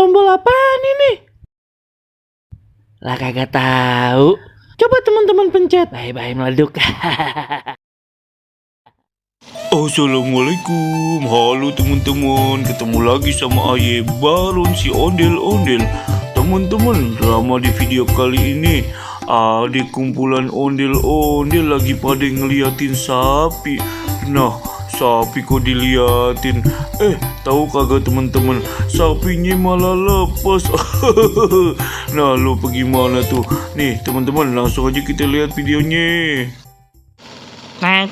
Tombol apaan ini? Lah kagak tahu. Coba teman-teman pencet. Bye-bye meleduk. Assalamualaikum, halo teman-teman, ketemu lagi sama Aye Baron si ondel-ondel. Teman-teman, drama di video kali ini ada kumpulan ondel-ondel lagi pada ngeliatin sapi. Nah, sapi kok diliatin? Tahu kagak teman-teman, sapinya malah lepas. Nah, lo bagaimana tuh? Nih teman-teman, langsung aja kita lihat videonya. Lah,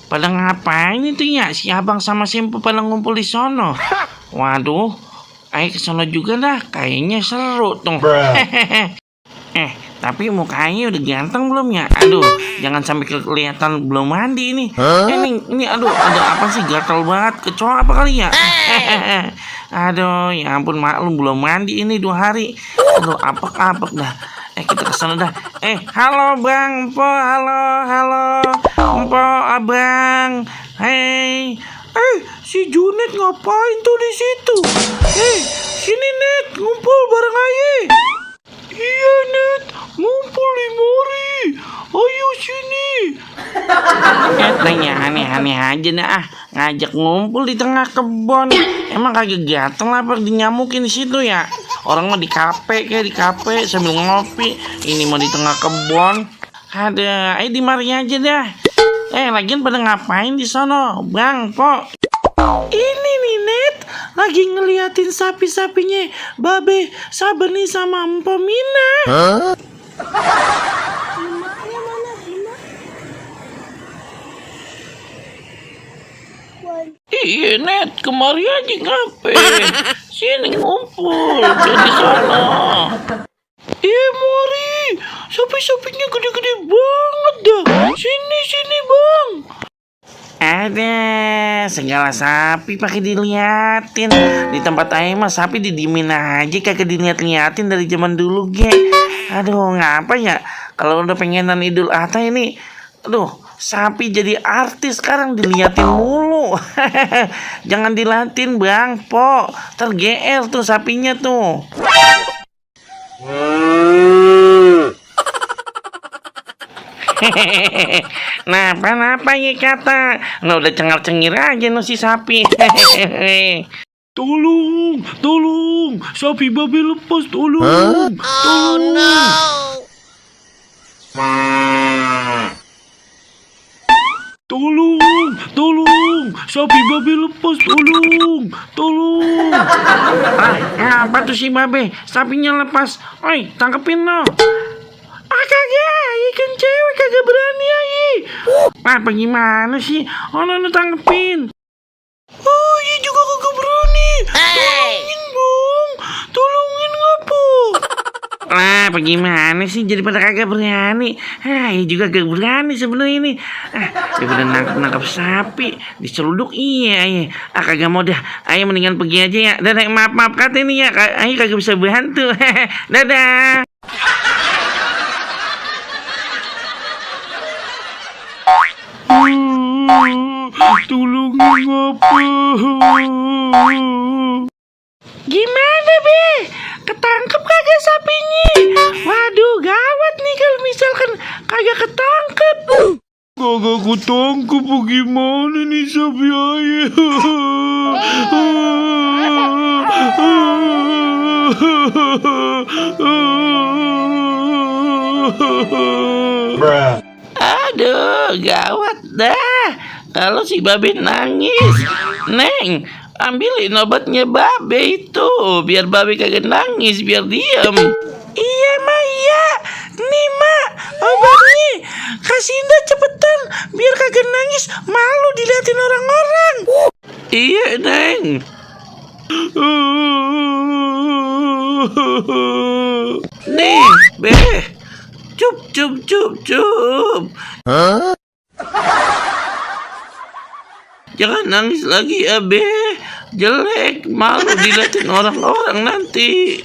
pada ngapain itu ya? Si abang sama si empu pada ngumpul di sono. Waduh, ayo ke sono juga dah. Kayaknya seru tuh. Tapi mukanya udah ganteng belum ya? Aduh, jangan sampai kelihatan belum mandi ini. Ini aduh, ada apa sih, gatal banget. Kecoa apa kali ya? Aduh, ya ampun, maklum belum mandi ini 2 hari. Aduh, apek-apek dah. Kita kesana dah. Halo Bang Empo, halo. Empo, Abang. Hei. Si Junet ngapain tuh di situ? Sini Net, ngumpul bareng Aye. Iya Net, ngumpul di mari. Ayo sini. Katanya aneh-aneh aja dah. Ngajak ngumpul di tengah kebon. Emang kagak gatel apa dinyamukin di situ ya? Orang mah di kafe sambil ngopi. Ini mau di tengah kebon. Ada, ayo di mari aja dah. Lagian pada ngapain di sono, Bang Po? Ini nih Net, lagi ngeliatin sapi-sapinya Babe Sabeni sama Empo Mina. Iya Net, kemari aja ngapain? Sini ngumpul di sana. Iya mari, sapi-sapinya gede-gede banget dah. Sini Bang. Ada segala sapi pakai diliatin. Di tempat Aye mah sapi didiemin aja, kagak dilihat-liatin dari zaman dulu ge. Aduh, ngapa ya? Kalau udah pengenan Idul Adha ini, aduh, sapi jadi artis sekarang diliatin mulu. Jangan dilatin Bang Po, terGR tuh sapinya tuh. Nah, apa ya kata? Nah, udah cengar-cengir aja no si sapi. Tolong, sapi Babe lepas, tolong. Oh no. Tolong, sapi Babe lepas, tolong. Apa tuh si Babe? Sapinya lepas. Oi, tangkepin no. Kagak, ikan cewek kagak berani Aye. Apa gimana sih? No tangkepin. Oh, iya juga kagak berani. Tolongin Bang, tolongin ngapa? Apa gimana sih? Jadi pada kagak berani. Iya juga kagak berani sebenarnya ini. Daripada nangkap sapi diceluduk, iya. Kagak mau dah. Ayo mendingan pergi aja ya. Dadah, maaf kata ini ya. Ayo kagak bisa bantu. Dadah. Tolongin ngapa? Gimana Be? Ketangkep kagak sapinya? Waduh, gawat nih kalau misalkan kagak ketangkep. Kagak ketangkep bagaimana nih sapi Aye? Aduh, gawat dah. Kalau si Babe nangis, Neng, ambilin obatnya Babe itu, biar Babe kagak nangis, biar diem. Iya, Ma, iya. Nih, Ma, obatnya. Kasih dah cepetan, biar kagak nangis, malu diliatin orang-orang. Iya, Neng. Nih, Be. Cup. Jangan nangis lagi ya Be. Jelek, malu diliatin orang-orang nanti.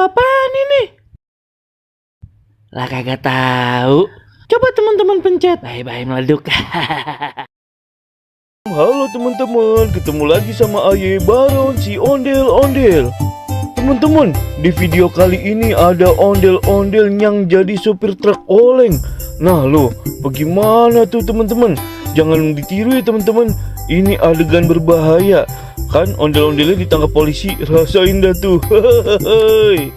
apaan ini? Lah kagak tahu. Coba teman-teman pencet. Bye-bye meleduk. Halo teman-teman, ketemu lagi sama Aye Baron si ondel-ondel. Teman-teman, di video kali ini ada ondel-ondel yang jadi supir truk oleng. Nah lo, bagaimana tuh teman-teman? Jangan ditiru ya teman-teman. Ini adegan berbahaya. Kan ondel-ondelnya ditangkap polisi, rasain dah tuh. Hehehe.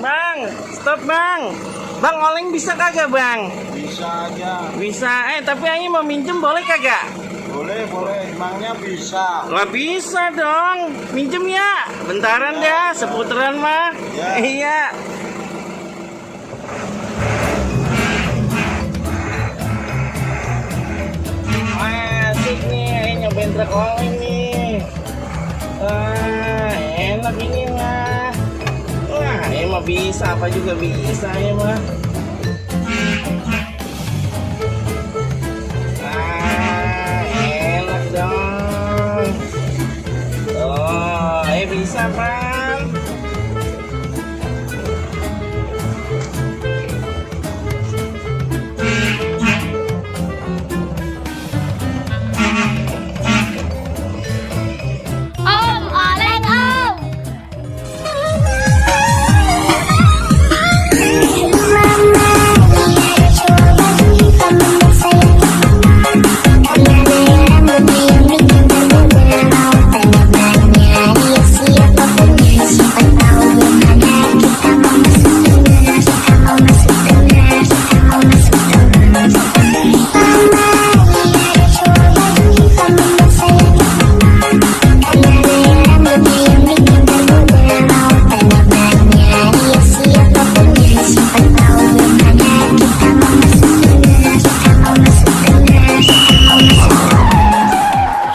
Bang, stop bang. Bang, oleng bisa kagak bang? Bisa aja. Bisa, tapi Aing mau minjem boleh kagak? Boleh, emangnya bisa. Lah bisa dong, minjem ya. Bentaran dah, seputaran mah. Ya. Iya. Asik nih, Aing nyobain truk oleng nih. Enak ini mah. Wah, emang bisa, apa juga bisa emang. Enak dong. Oh, bisa Bang. Om, oleng om.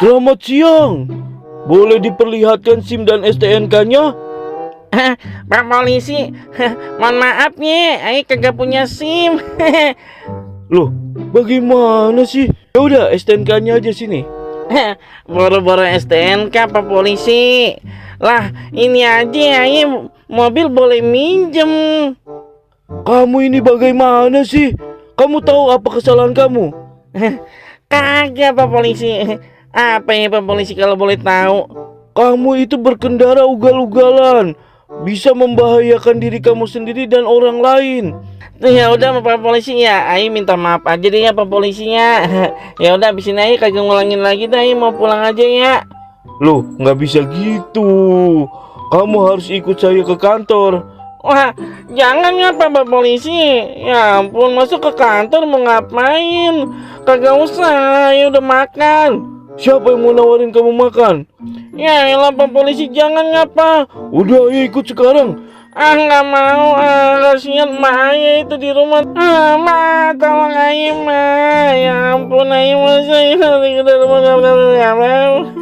Selamat siang. Boleh diperlihatkan SIM dan STNK-nya? Pak polisi, mohon maaf nih, Aing kagak punya SIM. Loh, bagaimana sih? Ya udah, STNK-nya aja sini. Boro-boro STNK Pak polisi. Lah, ini aja Aing mobil boleh minjem. Kamu ini bagaimana sih? Kamu tahu apa kesalahan kamu? Kagak Pak polisi. Apa ya Pak polisi kalau boleh tahu? Kamu itu berkendara ugal-ugalan, bisa membahayakan diri kamu sendiri dan orang lain. Ya udah Pak polisi ya, Aing minta maaf aja deh ya Pak polisinya. Ya udah abis ini Aing kagak ngulangin lagi dah, Aing mau pulang aja ya. Loh, nggak bisa gitu. Kamu harus ikut saya ke kantor. Wah, jangan ya Pak polisi. Ya ampun, masuk ke kantor mau ngapain? Kagak usah, ya udah makan. Siapa yang mau nawarin kamu makan? Ya elah Pak polisi, jangan ngapa. Udah, ayo ikut sekarang. Nggak mau, kasihan Mak Ayah itu di rumah. Mak, tolong Ayah Mak. Ya ampun Ayah, masa ya di rumah nggak mau.